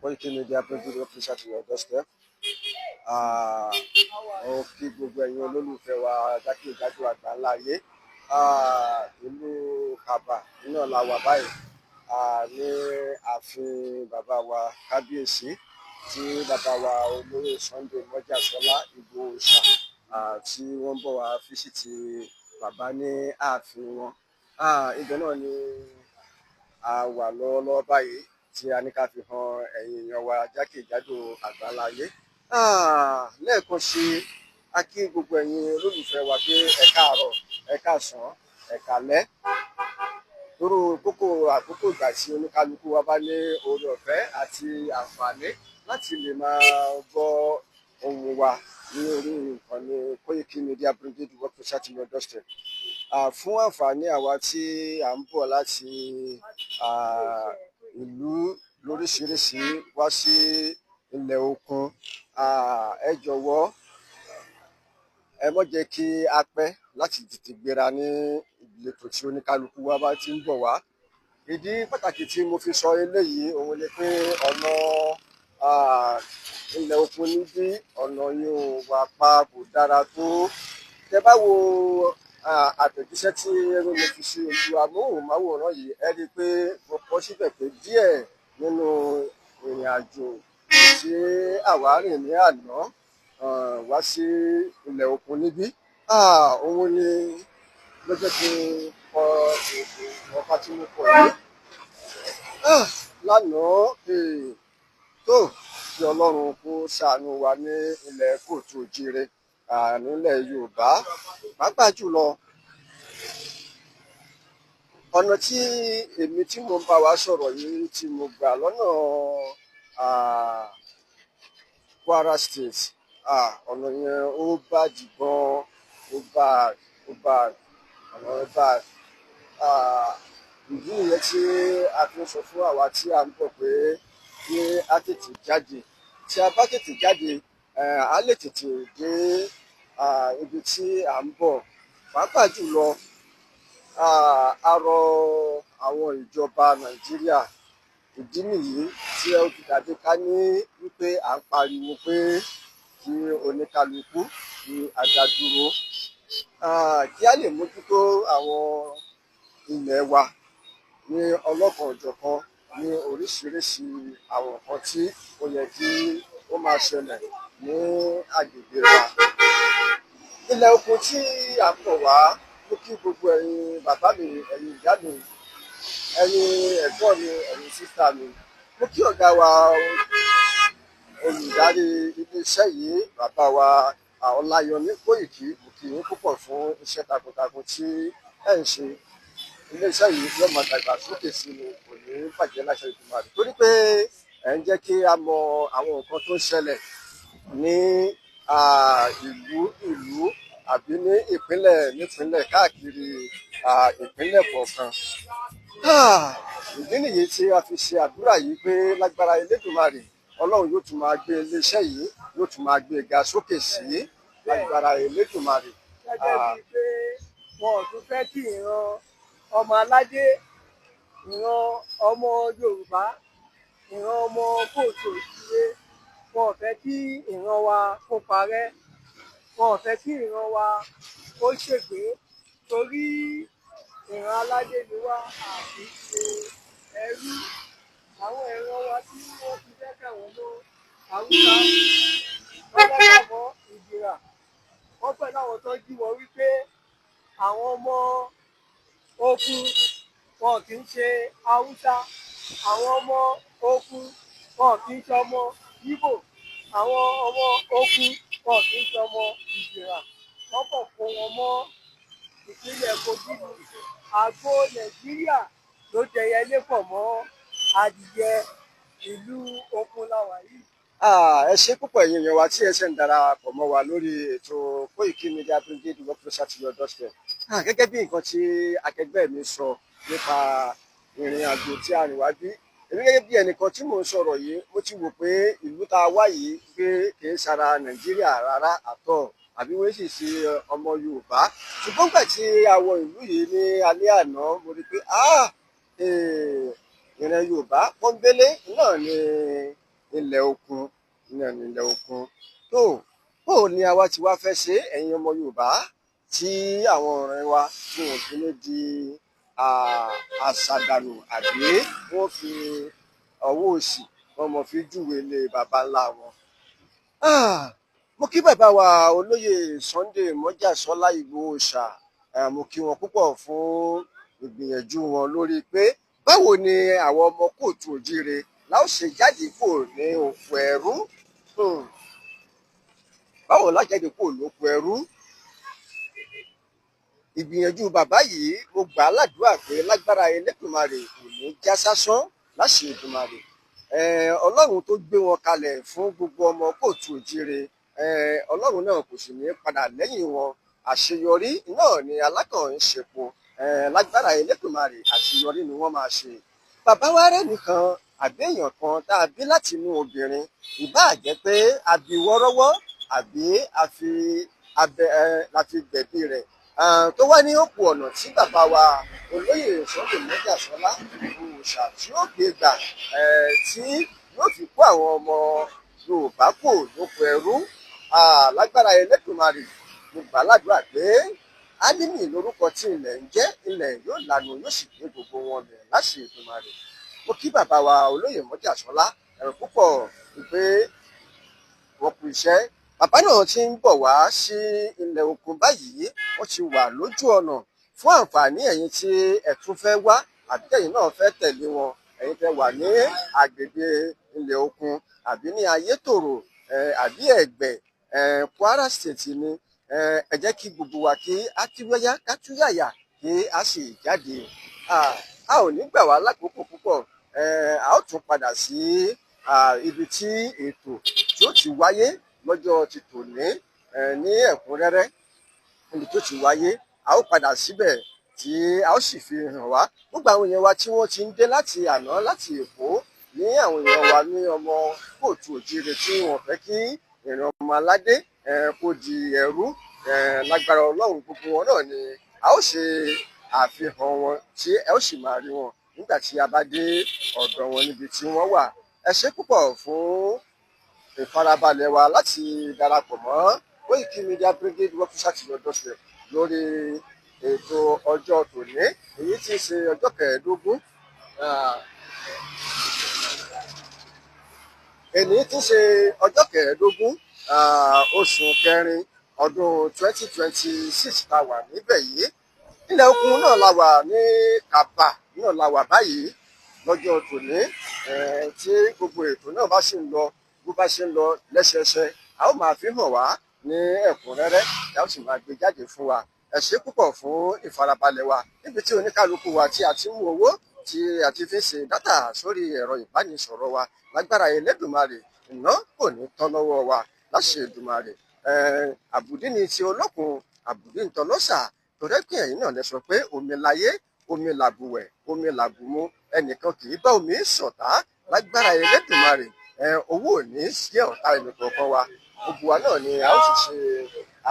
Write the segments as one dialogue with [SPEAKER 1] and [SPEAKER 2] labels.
[SPEAKER 1] Koiki Media bringing your closer to your doorstep. Ó kí gbogbo ẹ̀yin olólùfẹ́ wa jákèjádò àgbáńlá ayé. Ìlú Kaba náà la wà báyìí, ní ààfin bàbá wa kábíyèsí, tí bàbá wa olóyè Sunday Mọ́jàsọ́lá Ìgbòho Òòṣà, tí wọ́n ń bọ̀ wá visit bàbá ní ààfin wọn. Ibẹ̀ náà ni a wà lọ́wọ́lọ́wọ́ báyìí tí a ní ká fi hàn ẹ̀yin èèyàn wa jákèjádò àgbáńlá ayé. Lẹ́ẹ̀kan sí, a kí gbogbo ẹ̀yin olólùfẹ́ wa pé ẹ káàárọ̀, ẹ káàsán, ẹ káalẹ́, lórí kókó àkókò ìgbà tí oníkálukú wa bá ní oore ọ̀fẹ́ àti àǹfààní láti lè máa gbọ́ ohùn wa ní orí ìkànnì Koiki Media, bringing the world closer to your doorstep. Fún àǹfààní àwa tí à ń bọ̀ láti ìlú lóríṣiríṣi wá sí ilẹ̀ Òkun, ẹ jọ̀wọ́, ẹ má jẹ́ kí a pẹ́ láti tètè gbéra ní ìletò tí oníkálukú wa bá ti ń bọ̀ wá. Ìdí pàtàkì tí mo fi sọ eléyìí òun ni pé ọ̀nà ilẹ̀ Òkun níbí, ọ̀nà yìí ò wà pa, kò dára tó. Tẹ bá wo àtẹ̀jíṣẹ́ tí mo fi sí ojú amóhùnmáwòrán yìí, ẹ rí i pé mo kọ síbẹ̀ pé díẹ̀ nínú ìrìn àjò tí àwa rìn ní àná wá sí ilẹ̀ Òkun níbí, òun ni ló jẹ́ kí n kọ ọ̀pá tí mo kọ yìí lánàá tó. Kí Ọlọ́run kó ṣàánú wa ní ilẹ̀ káàárọ̀ oòjíire, nílẹ̀ Yorùbá pàápàá jùlọ. Ọ̀nà tí èmi tí mo ń bá wa sọ̀rọ̀ yìí tí mo gbà lọ́nà Kwara State, ọ̀nà yẹn ó bad gan, ó bad, ó bad, ọ̀nà yẹn bad. Ìdí nìyẹn tí a fi ń sọ fún àwa tí à ń bọ̀ pé kí á tètè jáde. Tí a bá tètè jáde, á lè tètè dé ibi tí à ń bọ̀. Pàápàá jùlọ, a rọ àwọn ìjọba Nàìjíríà. Ìdí nìyí tí ó fi dàbí ká ní wípé à ń pariwo pé kí oníkálukú kí a dá dúró, kí á lè mójútó àwọn ilẹ̀ wa ní ọlọ́kan-ò-jọ̀kan, ní oríṣiríṣi àwọn nǹkan tí ó yẹ kí ó máa ṣẹlẹ̀ ní agbègbè wa. Ilẹ̀ oko tí à ń bọ̀ wá, mo kí gbogbo ẹ̀yin bàbá mi, ẹ̀yin ìyá mi, ẹ̀yin ẹ̀gbọ́n mi, ẹ̀yin sister mi. Mo kí ọ̀gá wa olùdarí iléeṣẹ́ yìí, bàbá wa Ọláyọmí Kóìkí. Mo kí yín púpọ̀ fún iṣẹ́ takuntakun tí ẹ̀ ń ṣe. Iléeṣẹ́ yìí yóò máa dàgbà sókè sí ni, kò ní bàjẹ́ láṣẹ Èdùmàrè, torí pé ẹ̀ ń jẹ́ kí a mọ àwọn nǹkan tó ń ṣẹlẹ̀ ní ìlú ìlú àbí ní ìpínlẹ̀ nípínlẹ̀, káàkiri ìpínlẹ̀ kọ̀ọ̀kan. Ìdí nìyí tí a fi ṣe àdúrà yìí pé lágbára Elédùmarè, Ọlọ́run yóò tún máa gbé iléeṣẹ́ yìí, yóò tún máa gbé ga sókè sí lágbára Elédùmarè.
[SPEAKER 2] Gẹ́gẹ́ bíi pé wọn ò tún fẹ́ kí ìran ọmọ aládé, ìran ọmọ Yorùbá, ìran ọmọ káàárọ̀ oòjíire, wọn ò fẹ́ kí ìran wa kó parẹ́, wọn ò fẹ́ kí ìran wa kó ṣègbé, torí ìran aládé ni wá, àti ṣe ẹrú. Àwọn ìran wa tí wọ́n ti fẹ́ káwọn mọ́ Haúsá, wọ́n fẹ́ kà mọ́ Ìgbìrà, wọ́n pẹ̀lú àwọn tó jí wọn wípé àwọn ọmọ Okun wọn kì í ṣe Haúsá, àwọn ọmọ Okun wọn kì í ṣe ọmọ Ìgbò, àwọn ọmọ Okun wọn kì í ṣe ọmọ Ìgbìrà. Wọ́n kàn kó wọn mọ́ ìpínlẹ̀ Kogi ni. Àgbo Nàìjíríà ló dẹyẹlé pọ̀ mọ́ adìyẹ. Ìlú Okun la wà yìí.
[SPEAKER 1] Ẹ ṣé púpọ̀, ẹ̀yin èèyàn wa tí ẹ ṣe ń darapọ̀ mọ́ wa lórí ètò Koiki Media, bringing the world closer to your doorstep. Gẹ́gẹ́ bí nǹkan tí akẹgbẹ́ mi sọ nípa ìrìn àjò tí a rìn wá bí, èmi gẹ́gẹ́ bí ẹnìkan tí mò ń sọ̀rọ̀ yìí, mo ti wò pé ìlú tá a wá yìí pé kì í ṣara Nàìjíríà rárá àtọ̀, àbí wọ́n sì ṣe ọmọ Yorùbá. Ṣùgbọ́n gbà tí a wọ ìlú yìí ní alẹ́ àná, mo rí i pé ìran Yorùbá pọ́nbélé náà ni. Ilẹ̀ Òkun náà ní ilẹ̀ Òkun. Tó bó ni àwa ti wá fẹ́ ṣe, ẹ̀yin ọmọ Yorùbá, tí àwọn ọ̀rẹ́ wa tí wọ́n fi ní di àṣàdànù, àbí wọ́n fi ọwọ́ òsì wọ́n mọ̀ fi júwe ilé baba ńlá wọn. Mo kí bàbá wa olóyè Sunday Mọ́jàsọ́lá Ìgbòho Òòṣà. Mo kí wọn púpọ̀ fún ìgbìyànjú wọn lórí pé báwo ni àwọn ọmọ kóòtù òjíire la ó ṣe jáde kúrò ní oko ẹrú. Báwo la jáde kúrò lóko ẹrú? Ìgbìyànjú bàbá yìí, mo gbà á ládùúrà pé lágbára Elédùmarè kò ní já sásán láṣẹ Èdùmàrè. Ọlọ́run tó gbé wọn kalẹ̀ fún gbogbo ọmọ kóòtù òjíire, Ọlọ́run náà kò sì ní padà lẹ́yìn wọn. Àṣeyọrí náà ni alákàn ń ṣepo. Lágbára Elédùmarè, àṣeyọrí ni wọ́n máa ṣe. Bàbá wa rẹ̀ nìkan àbí èèyàn kan tá a bí láti inú obìnrin, ìbáà jẹ́ pé a bí wọ́rọ́wọ́ àbí a fi abẹ la fi gbẹ̀bí rẹ̀, tó wá ní òkú ọ̀nà tí bàbá wa olóyè Sunday Mọ́jàsọ́lá Òòṣà tí ó gbé gbà, tí yóò fi kó àwọn ọmọ Yorùbá kò lóko ẹrú, lágbára Elédùmarè, mo gbà á ládùúrà pé Álímì lórúkọ tí ilẹ̀ ń jẹ́, ilẹ̀ yóò lanu, yóò sì gbé gbogbo wọn mì láṣẹ Èdùmàrè. Mo kí bàbá wa olóyè Mọ́jàsọ́lá ẹ̀rọ púpọ̀ pé wọ́n kú iṣẹ́. Bàbá náà ti ń bọ̀ wá sí ilẹ̀ Òkun báyìí, wọ́n ti wà lójú ọ̀nà. Fún àǹfààní ẹ̀yin tí ẹ tún fẹ́ wá àbí ẹ̀yin náà fẹ́ tẹ̀lé wọn, ẹ̀yin tẹ́ wà ní agbègbè ilẹ̀ Òkun àbí ní Ayétòrò, àbí Ẹ̀gbẹ́, Kwara State ni, ẹ jẹ́ kí gbogbo wa kí á túyáyá ká túyàyà kí á sì jáde. A ò ní gbà wá lákòókò púpọ̀. A ó tún padà sí ibi tí ètò tí ó ti wáyé lọ́jọ́ ti tòní ní ẹ̀kúnrẹ́rẹ́. Níbi tó ti wáyé, a ó padà síbẹ̀ tí a ó sì fi hàn wá gbogbo àwọn èèyàn wa tí wọ́n ti ń dé láti àná láti Èkó, ní àwọn èèyàn wa ní ọmọ kóòtù òjíire tí wọ́n fẹ́ kí ìran ọmọ aládé kó di ẹrú. Lágbára Ọlọ́run, gbogbo wọn náà ni a ó ṣe àfihàn wọn tí ẹ ó sì máa rí wọn nígbà tí a bá dé ọ̀dọ̀ wọn níbi tí wọ́n wà. Ẹ ṣé púpọ̀ fún ìfarabalẹ̀ wa láti darapọ̀ mọ́ Koiki Media Brigade Workshop lọ́dọ̀ọ̀sẹ̀ lórí ètò ọjọ́ tòní, èyí tí í ṣe ọjọ́ kẹẹ̀ẹ́dógún, èyí tí í ṣe ọjọ́ kẹẹ̀ẹ́dógún oṣù kẹrin ọdún 2026 tá a wà níbẹ̀ yìí. Ilẹ̀ Òkun náà la wà, ní Kàbà náà la wà báyìí lọ́jọ́ tòní. Tí gbogbo ètò náà bá sì ń lọ bó bá ṣe ń lọ lẹ́sẹẹsẹ, a ó máa fi hàn wá ní ẹ̀kúnrẹ́rẹ́, a ó sì máa gbé jáde fún wa. Ẹ ṣé púpọ̀ fún ìfarabalẹ̀ wa níbi tí oníkálukú wa tí a ti ń mú owó tí a ti fi ṣe data sórí ẹ̀rọ ìbánisọ̀rọ̀ wa. Lágbára Elédùmarè, iná kò ní tán lọ́wọ́ wa láṣẹ Èdùmàrè. Àbùdí ni ti olókun, àbùdí ń tọlọ́sà, torí pé ẹ̀yin náà lẹ sọ pé omi láyé, omi làbùwẹ̀, omi làbùmu, ẹnìkan kì í bá omi ṣọ̀tá. Lágbára Elédùmarè, owó ò ní sí ọ̀tá ẹnìkọ̀ọ̀kan wa. Gbogbo wa náà ni a ó sì ṣe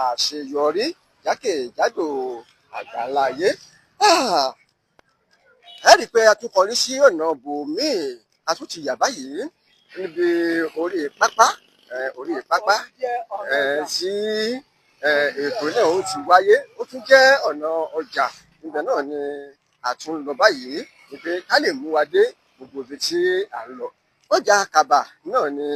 [SPEAKER 1] àṣeyọrí jákèjádò àgbáláyé. Ẹ rí i pé a tún kọrí sí ọ̀nà bòmíì, a tún ti yà báyìí níbi orí pápá, orí pápá tí ètò náà ó ti wáyé. Ó tún jẹ́ ọ̀nà ọjà níbẹ̀ náà ni a tún lọ báyìí, wípé ká lè mú wa dé gbogbo ibi tí à ń lọ. Ọjà Kàbà náà ni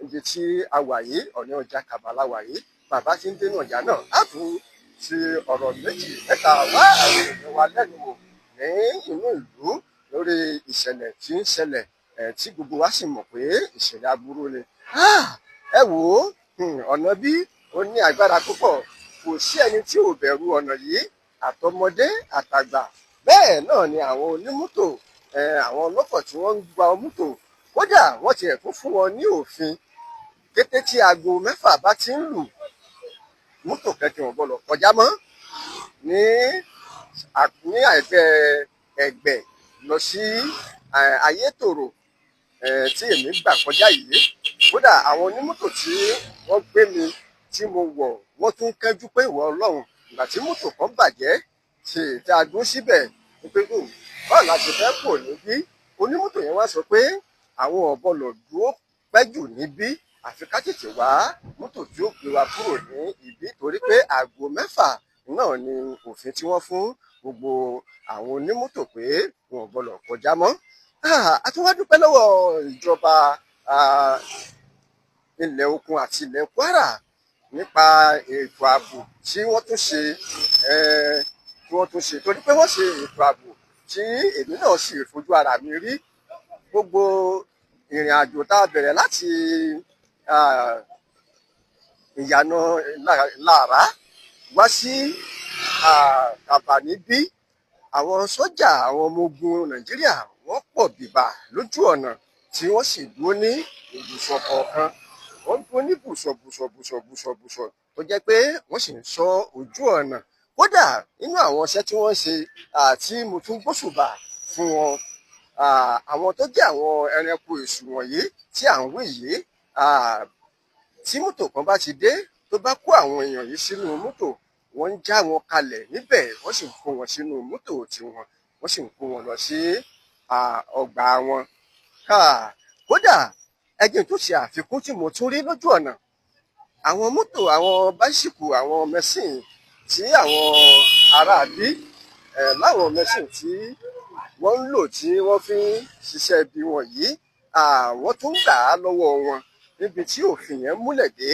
[SPEAKER 1] ibi tí a wà yìí, ọ̀nà ọjà Kàbà la wà yìí. Bàbá tí ń dénú ọjà náà, á tún fi ọ̀rọ̀ méjì mẹ́ta wá àwọn èèyàn wa lẹ́nu wò ní inú ìlú lórí ìṣẹ̀lẹ̀ tí ń ṣẹlẹ̀, tí gbogbo wa sì mọ̀ pé ìṣẹ̀lẹ̀ aburú ni. Ẹ wò ó, ọ̀nà bí ó ní agbára púpọ̀, kò sí ẹni tí ò bẹ̀rù ọ̀nà yìí, àtọmọdé àtàgbà. Bẹ́ẹ̀ náà ni àwọn onímọ́tò, àwọn ọlọ́kọ̀ tí wọ́n ń gba mọ́tò, kódà wọ́n ti ẹ̀kún fún wọn ní òfin: kété tí aago 6 bá ti ń lù, mọ́tò kẹ̀kẹ́ ò gbọ́dọ̀ kọjá mọ́ ní àìpẹ́ Ẹ̀gbẹ́ lọ sí Ayétòrò tí èmi gbà kọjá yìí. Kódà àwọn onímọ́tò tí wọ́n gbé mi tí mo wọ̀, wọ́n tún kẹ́jú pé ìwọ Ọlọ́run, ìgbà tí mọ́tò kan bàjẹ́ ṣe tí a dún síbẹ̀ pé báwo la ṣe fẹ́ kò níbí, onímọ́tò yẹn wá sọ pé àwọn ò gbọ́dọ̀ dúró. pẹ́ jù níbí, àfi ká tètè wá mọ́tò tí ó gbé wa kúrò ní ibí, torí pé aago 6 náà ni òfin tí wọ́n fún gbogbo àwọn onímọ́tò pé wọn ò gbọ́dọ̀ kọjá mọ́. A tún wá dúpẹ́ lọ́wọ́ ìjọba ilẹ̀ Òkun àti ilẹ̀ Kwara nípa ètò ààbò tí wọ́n tún ṣe, tí wọ́n tún ṣe, torí pé wọ́n ṣe ètò ààbò tí èmi náà sì fojú ara mi rí. Gbogbo ìrìn àjò tá a bẹ̀rẹ̀ láti ìyànà Láàrá wá sí Kàbà níbí, àwọn sọ́jà, àwọn ọmọ ogun Nàìjíríà, wọ́n pọ̀ bìbà lójú ọ̀nà, tí wọ́n sì dúró ní ibùsọ̀ kọ̀ọ̀kan. Wọ́n dúró ní bùsọ̀ bùsọ̀ bùsọ̀ bùsọ̀ bùsọ̀, tó jẹ́ pé wọ́n sì ń ṣọ́ ojú ọ̀nà. Kódà nínú àwọn iṣẹ́ tí wọ́n ń ṣe àti mo tún gbóṣùbà fún wọn, àwọn tó jẹ́ àwọn ẹranko èṣù wọ̀nyí tí à ń wí yìí, tí mọ́tò kan bá ti dé tó bá kó àwọn èèyàn yìí sínú mọ́tò, wọ́n ń já wọn kalẹ̀ níbẹ̀, wọ́n sì ń kó wọn sínú mọ́tò tiwọn, wọ́n sì ń kó wọn lọ sí ọgbà wọn. Kódà ẹjẹ́ tó ṣe àfikún tí mo tún rí lójú ọ̀nà, àwọn mọ́tò, àwọn báṣìkù, àwọn mẹ́sìn tí àwọn aráabí láwọn mẹ́sìn tí wọ́n ń lò tí wọ́n fi ń ṣiṣẹ́ ibi wọ̀nyí, àwọn tún gbà á lọ́wọ́ wọn níbi tí òfin yẹn múlẹ̀ dé.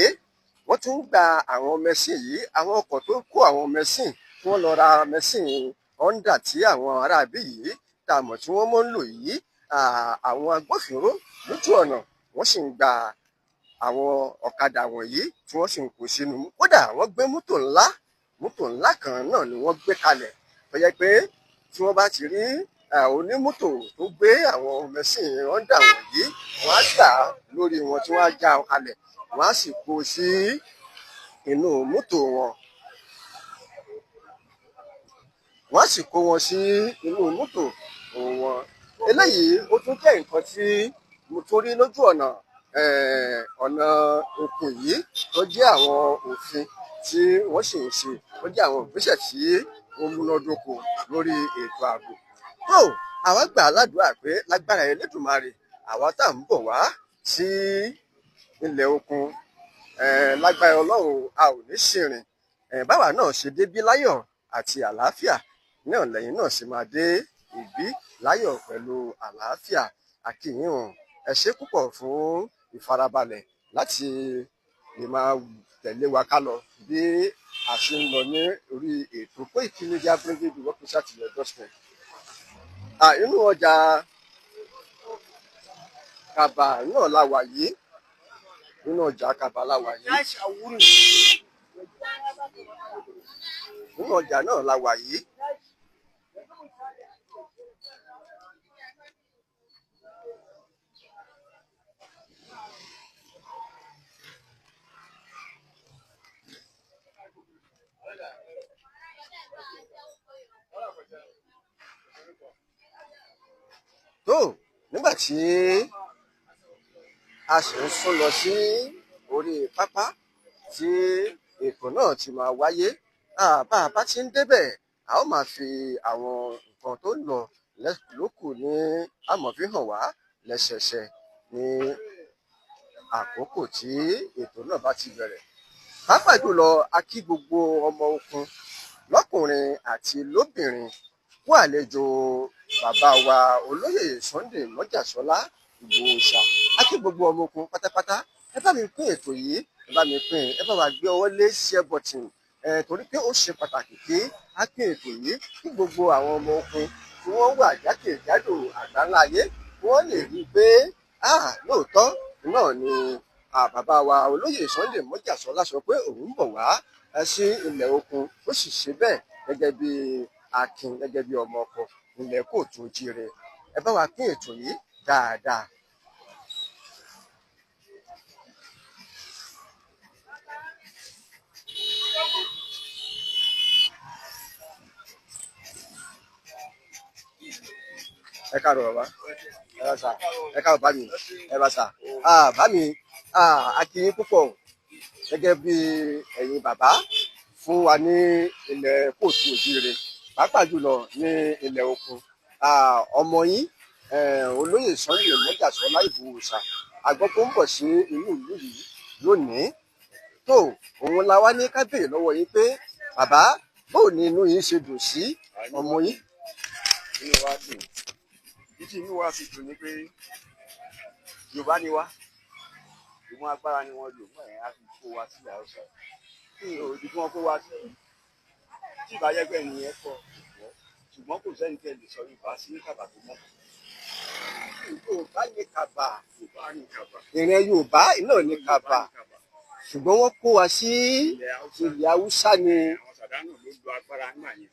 [SPEAKER 1] Wọ́n tún gba àwọn mẹ́sìn yìí, àwọn ọkọ̀ tó kó àwọn mẹ́sìn tí wọ́n lọ ra mẹ́sìn Honda tí àwọn aráabí yìí tá a mọ̀ tí wọ́n mọ̀ ń lò yìí, àwọn agbófinró lójú ọ̀nà wọ́n sì ń gba àwọn ọ̀kadà wọ̀nyí tí wọ́n sì ń kó sínú. Kódà wọ́n gbé mọ́tò ńlá, mọ́tò ńlá kan náà ni wọ́n gbé kalẹ̀ tó jẹ́ pé tí wọ́n bá ti rí onímọ́tò tó gbé àwọn mẹ́sìn Honda wọ̀nyí, wọ́n á gbà lórí wọn tí wọ́n á já kalẹ̀, wọ́n á sì kó sí inú mọ́tò wọn. Wọ́n á sì kó wọn sí inú mọ́tò wọn. Eléyìí ó tún jẹ́ nǹkan tí mo tún rí lójú ọ̀nà, ọ̀nà Òkun yìí, tó jẹ́ àwọn òfin tí wọ́n sì ń ṣe, tó jẹ́ àwọn ìgbésẹ̀ tí ó múnádóko lórí ètò ààbò. Tó àwa gbà ládùúrà pé lágbára Elédùmarè, àwa tá à ń bọ̀ wá sí ilẹ̀ Òkun, lágbára Ọlọ́run, a ò ní ṣìrìn. Báwa náà ṣe débí láyọ̀ àti àlàáfíà náà lẹ́yìn náà sì máa dé ìbí láyọ̀ pẹ̀lú àlàáfíà. Àkìyìn, ẹ ṣé púpọ̀ fún ìfarabalẹ̀ láti lè máa tẹ̀lé wa ká lọ bí a ṣe ń lọ ní orí ètò Koiki Media, bringing the work closer to your doorstep. Inú ọjà Kàbà náà la wà yìí, nínú ọjà Kàbà la wà yìí, nínú ọjà náà la wà yìí. Tó nígbà tí a sì ń sún lọ sí orí pápá tí ètò náà ti máa wáyé, bá a bá ti ń débẹ̀, a ó máa fi àwọn nǹkan tó ń lọ lókù ní àmọ́ fi hàn wá lẹ́sẹẹsẹ ní àkókò tí ètò náà bá ti bẹ̀rẹ̀. Pàápàá jùlọ, a kí gbogbo ọmọ Òkun lọ́kùnrin àti lóbìnrin kú àlejò bàbá wa olóyè Sunday Mọ́jàsọ́lá Ìgbòho Òòṣà. A kí gbogbo ọmọ Òkun pátápátá. Ẹ bá mi pín ètò yìí, ẹ bá mi pín, ẹ bá wa gbé ọwọ́ lé share button, torí pé ó ṣe pàtàkì kí á pín ètò yìí kí gbogbo àwọn ọmọ Òkun tí wọ́n wà jákèjádò àgbáńlá ayé kí wọ́n lè rí i pé lóòótọ́ náà ni bàbá wa olóyè Sunday Mọ́jàsọ́lá sọ pé òun ń bọ̀ wá sí ilẹ̀ Òkun, ó sì ṣe bẹ́ẹ̀ gẹ́gẹ́ bí akin, gẹ́gẹ́ bí ọmọ ọkọ ilẹ̀ kóòtù ojíire. Ẹ bá wa pín ètò yìí dáadáa. Ẹ káàárọ̀ bàbá, ẹ bá sà, ẹ káàárọ̀ bá mi, ẹ bá sà. Bá mi, a kí yín púpọ̀ gẹ́gẹ́ bí ẹ̀yin bàbá fún wa ní ilẹ̀ kóòtù òjíire, pàápàá jùlọ ní ilẹ̀ Òkun. Ọmọ yín, olóyè Sunday Mọ́jàsọ́lá Ìgbòho Òòṣà, A gbọ́ pé ó ń bọ̀ sí inú ìlú yìí lónìí. Tó òun la wá ní ká béèrè lọ́wọ́ yín pé bàbá, bóò ni inú yín ṣe dùn sí ọmọ yín?
[SPEAKER 3] Inú wa dùn. Títí inú wa fi dùn ni pé Yorùbá ni wá, ìwọ̀n agbára ni wọ́n lò wọ́n ẹ̀ á fi kó wa sílẹ̀ Haúsá. Ibi tí wọ́n kó wa sí, tí ìbáyẹ́gbẹ́ nìyẹn pọ̀, ṣùgbọ́n kò sẹ́ni tẹ́ lè sọ Yorùbá sí ní Kàbà tó mọ̀.
[SPEAKER 1] Yorùbá ní Kàbà.
[SPEAKER 3] Yorùbá ní Kàbà.
[SPEAKER 1] Ìran Yorùbá náà ní Kàbà, ṣùgbọ́n wọ́n kó wa sí
[SPEAKER 3] ilẹ̀ Haúsá.
[SPEAKER 1] Ilẹ̀ Haúsá ni.
[SPEAKER 3] Àwọn Sàdánù ló lo agbára nígbà yẹn,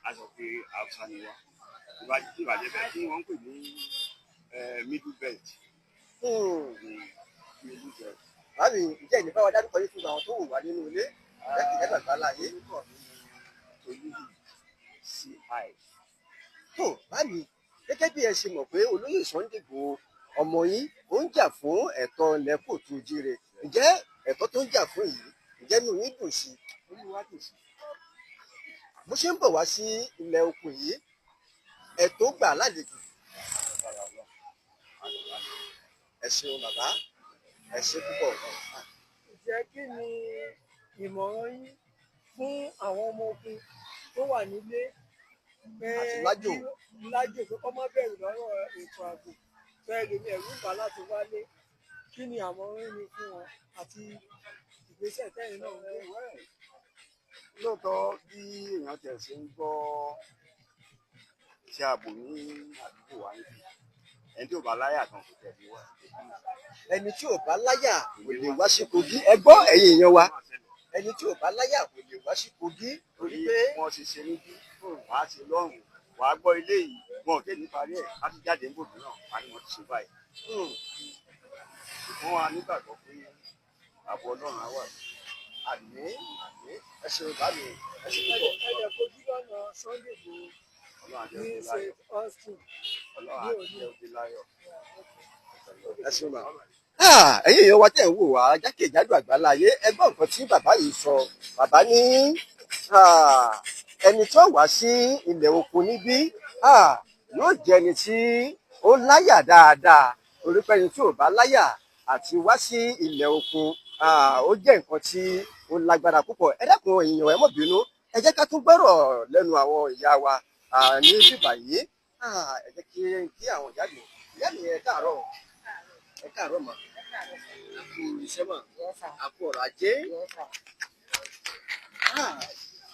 [SPEAKER 3] a sọ pé Haúsá ni wá. Ìbàjẹ́ bẹ́ẹ̀ tí wọ́n ń pè ní middle belt. Middle belt.
[SPEAKER 1] Báàmì, ǹjẹ́ ìní báwa dárúkọ yín fún àwọn tó wò wá nínú ilé jákèjádò àgbáláyé?
[SPEAKER 3] Orúkọ mi ni Tolúdì CI.
[SPEAKER 1] Tó báàmì, gẹ́gẹ́ bí ẹ ṣe mọ̀ pé olóyè Sunday Igboho ọmọ yín ó ń jà fún ẹ̀tọ́ ilẹ̀ kóòtù jíire, ǹjẹ́ ẹ̀tọ́ tó ń jà fún yìí, ǹjẹ́ inú yín dùn sí i?
[SPEAKER 3] Inú wa dùn sí.
[SPEAKER 1] Bó ṣe ń bọ̀ wá sí ilẹ̀ oko yìí, ẹ̀tọ́ gbà lálejò?
[SPEAKER 3] Agbára Ọlọ́run.
[SPEAKER 1] Ẹ ṣeun bàbá, ẹ ṣe púpọ̀.
[SPEAKER 2] Ǹjẹ́ kí ni ìmọ̀ràn yín fún àwọn ọmọ ogun tó wà nílé pé
[SPEAKER 1] Àti lájò.
[SPEAKER 2] Lájò, pé kọ́ má bẹ̀rù lọ́rọ̀ ètò ààbò, bẹ́ẹ̀ lómi ẹ̀rù ń bà láti wálé? Kí ni àmọ̀ràn yín fún wọn àti ìgbésẹ̀ tẹ́yìn náà ń gbé?
[SPEAKER 3] Lóòótọ́, bí èèyàn tẹ̀ ṣe ń gbọ́ ti ààbò ní àdúgbò wa níbí, ẹni tí ò bá láyà kan kò tẹ̀lé wá.
[SPEAKER 1] Ẹni tí ò bá láyà kò lè wá sí Kogi. Ẹ gbọ́, ẹ̀yin èèyàn wa, ẹni tí ò bá láyà kò lè wá sí Kogi torí pé
[SPEAKER 3] wọ́n ṣe ṣe níbí, wàá ṣe lọ́rùn, wàá gbọ́ ilé yìí, wọn ò tẹ̀ ní parí ẹ̀ á ti jáde níbò mìíràn, wàá ní wọ́n ti ṣe báyìí. Ṣùgbọ́n wa nígbàgbọ́ pé ààbò Ọlọ́run á wà.
[SPEAKER 1] Àmín, àmín. Ẹ ṣeun bá mi, ẹ ṣe púpọ̀.
[SPEAKER 2] Ẹ̀jẹ̀ kojú lọ́nà Sunday Igboho
[SPEAKER 3] Ọlọ́run á jẹ́
[SPEAKER 2] ní
[SPEAKER 3] ó dé láyọ̀.
[SPEAKER 2] St Austin.
[SPEAKER 3] Ọlọ́run á jẹ́ ó dé láyọ̀.
[SPEAKER 1] Ẹ ṣeun ma. Ẹ̀yin èèyàn wa tẹ̀ ń wò wá jákèjádò àgbáláyé, ẹ gbọ́ nǹkan tí bàbá yìí sọ. Bàbá ní ẹni tó wá sí ilẹ̀ oko níbí yóò jẹ́ ẹni tí ó láyà dáadáa, torí pé ẹni tí ò bá láyà àti wá sí ilẹ̀ oko, ó jẹ́ nǹkan tí ó lágbára púpọ̀. Ẹ dákun èèyàn, ẹ má bínú, ẹ jẹ́ ká tún gbọ́rọ̀ lẹ́nu àwọn ìyá wa ní bíbà yìí. Ẹ jẹ́ kí àwọn ìyá mi, ìyá mi, ẹ káàárọ̀, ẹ káàárọ̀ mà, ẹ kú iṣẹ́ mà, a kú ọrọ̀ ajé.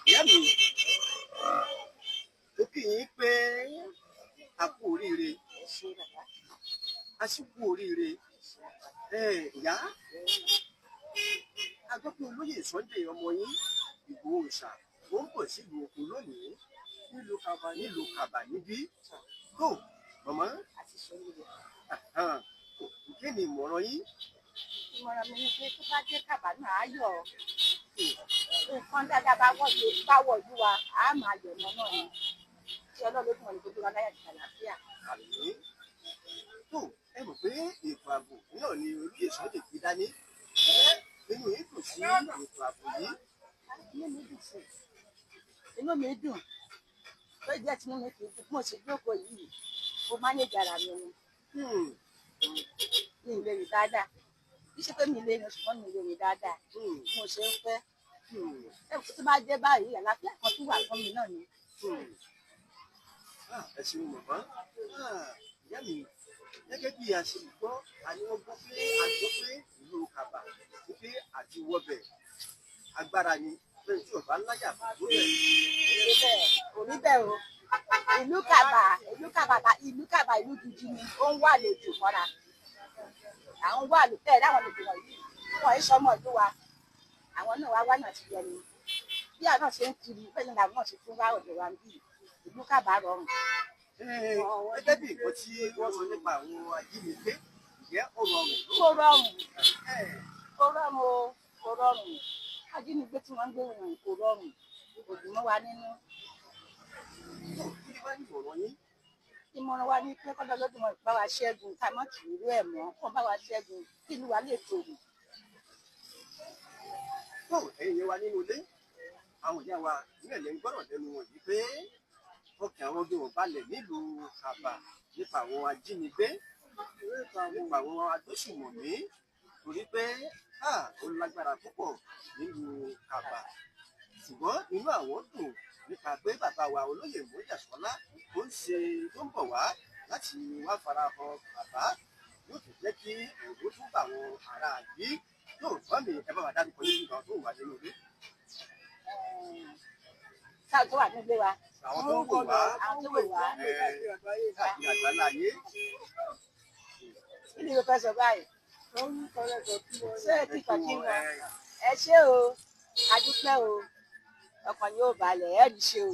[SPEAKER 1] Ìyá mi, ó kí yín pé a kú oríire, a sì kú oríire. Ìyá, a gbọ́ pé olóyè Sunday ọmọ yín Ìgbòho Òòṣà ó ń bọ̀ sílùú oko lónìí
[SPEAKER 2] Nílùú Kàbà.
[SPEAKER 1] Nílùú Kàbà níbí. Tó màmá, kí ni ìmọ̀ràn yín?
[SPEAKER 4] Ìmọ̀ràn mi ni pé tó bá dé Kàbà náà, á yọ̀. Nǹkan dáadáa bá wọ̀lú bá wọ̀lú wa, á máa yọ̀ mọ́ náà ni. Tí Ọlọ́run ló fún wọn ní gbogbo wa láyà àti àlàáfíà.
[SPEAKER 1] Àmín. Tó ẹ mọ̀ pé ètò ààbò náà ni olóyè Sunday gbé dání, inú yín dùn sí ètò ààbò yìí?
[SPEAKER 4] Inú mi dùn sí i, inú mi dùn. Tó jẹ́ tí inú mi kì í dùn, bí mo ṣe jókòó yìí, mo mánéjì ara mi ni. Mi ì lè rìn dáadáa. Kì í ṣe pé mi lè rìn, ṣùgbọ́n mi lè rìn dáadáa bí mo ṣe ń fẹ́. Ẹ tó bá dé báyìí, àlàáfíà kan tún wà fún mi náà ni.
[SPEAKER 1] Ẹ ṣeun màmá. Ìyá mi, gẹ́gẹ́ bí a ṣe gbọ́, a ní wọ́n gbọ́ pé a gbọ́ pé ìlú Kàbà wípé àti wọbẹ̀ agbára ni, pé tí ò bá láyà kó bẹ̀.
[SPEAKER 4] Kò rí bẹ́ẹ̀ o. Ìlú Kàbà, ìlú Kàbà, ìlú Kàbà, ìlú gidi ni. Ó ń wà lejò mọ́ra. Àwọn wà lò bẹ́ẹ̀ láwọn lejò wọ̀nyí, wọn yìí sọmọ ìlú wa. Àwọn náà wá wá náà ti yẹ ni. Bí àwọn náà ṣe ń kiri bẹ́ẹ̀ ni làwọn náà ṣe tún wá ọ̀dọ̀ wa níbí. Ìlú Kàbà rọrùn.
[SPEAKER 1] Gẹ́gẹ́ bí nǹkan tí wọ́n sọ nípa àwọn ajínigbé, ìyẹn ó rọrùn?
[SPEAKER 4] Kò rọrùn, kò rọrùn o, kò rọrùn. Ajínigbé tí wọ́n ń gbé wọn kò rọrùn, kò dùn mọ́ wa nínú.
[SPEAKER 1] Kí ni wá ní ìmọ̀ràn yín?
[SPEAKER 4] Ìmọ̀ràn wa ní pé kọ́dọ̀ lọ́dún wọn bá wa ṣẹ́gun, ká má kì í rú ẹ̀ mọ́, kó bá wa ṣẹ́gun kí ìlú wa lè tòrò.
[SPEAKER 1] Tó ẹ̀yin yẹn wa nínú ilé, àwọn ìyá wa nílẹ̀ lẹ́ ń gbọ́rọ̀ lẹ́nu wọn yìí pé ọkàn àwọn ọdún ò balẹ̀ nílùú Kàbà nípa àwọn ajínigbé. Nípa àwọn agbésùmọ̀mí, torí pé ó lágbára púpọ̀ nílùú Kàbà, ṣùgbọ́n inú àwọn dùn nípa pé bàbá wa olóyè Mọ́jàsọ́lá tó ń ṣe tó ń bọ̀ wá láti wá farahàn bàbá yóò tún jẹ́ kí ẹ̀rù tún bà àwọn ará yìí. Yóò tọ́ mi, ẹ bá wa dárúkọ yín nígbà tó wà nínú ilé.
[SPEAKER 4] Sáà tó wà nílé wa.
[SPEAKER 1] Àwọn tó ń wò wá.
[SPEAKER 4] Àwọn tó wò wá.
[SPEAKER 1] Káàkiri àgbáláyé.
[SPEAKER 4] Kí ni mo fẹ́ sọ báyìí? Ṣé ẹ ti kàn kí wọn? Ẹ ṣé o, a dúpẹ́ o, ọkàn yóò balẹ̀, ẹ rí ṣe o,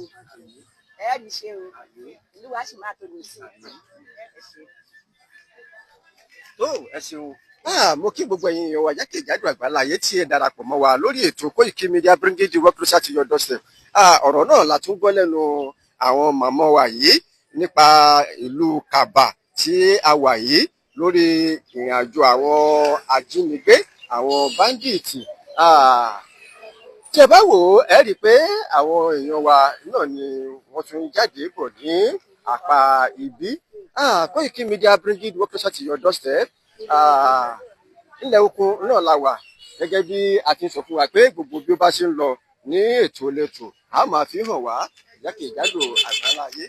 [SPEAKER 4] ẹ rí ṣe o, ìlú wa sì máa tòrò sí i. Ẹ ṣé.
[SPEAKER 1] Tó, ẹ ṣeun. Mo kí gbogbo ẹ̀yin èèyàn wa jákèjádò àgbáláyé tí ẹ darapọ̀ mọ́ wa lórí ètò Koiki Media, bringing the work closer to your doorstep. Ọ̀rọ̀ náà la tún gbọ́ lẹ́nu àwọn màmá wa yìí nípa ìlú Kàbà tí a wà yìí, lórí ìrìn àjò àwọn ajínigbé, àwọn bandits. Tí ẹ bá wò ó, ẹ rí i pé àwọn èèyàn wa náà ni wọ́n tún jáde bọ̀ ní apá ibi. Koiki Media, bringing the work closer to your doorstep. Ilẹ̀ oko náà la wà, gẹ́gẹ́ bí a ti ń sọ fún wa pé gbogbo bí ó bá ṣe ń lọ ní ètò lẹ́tò, a máa fi hàn wá jákèjádò àgbáláyé.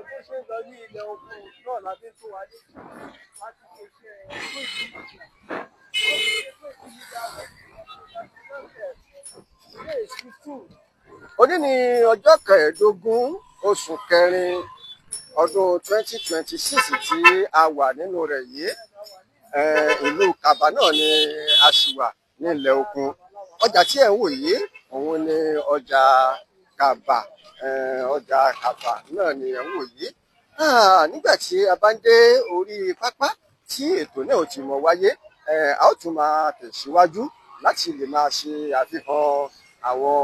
[SPEAKER 2] Bó ṣe ń lọ ní ilẹ̀ oko náà la fi ń tó wa létí láti lè ṣe Koiki Media. Koiki Media today is 15.
[SPEAKER 1] Òní ní ọjọ́ 15 oṣù kẹrin ọdún 2026 tí a wà nínú rẹ̀ yìí. Ìlú Kàbà náà ni a sì wà ní ilẹ̀ okun. Ọjà tí ẹ̀ ń wò yìí, òun ni ọjà Kàbà. Ọjà Kàbà náà ni ẹ̀ ń wò yìí. Nígbà tí a bá ń dé orí pápá tí ètò náà ti mọ wáyé, a ó tún máa tẹ̀síwájú láti lè máa ṣe àfihàn àwọn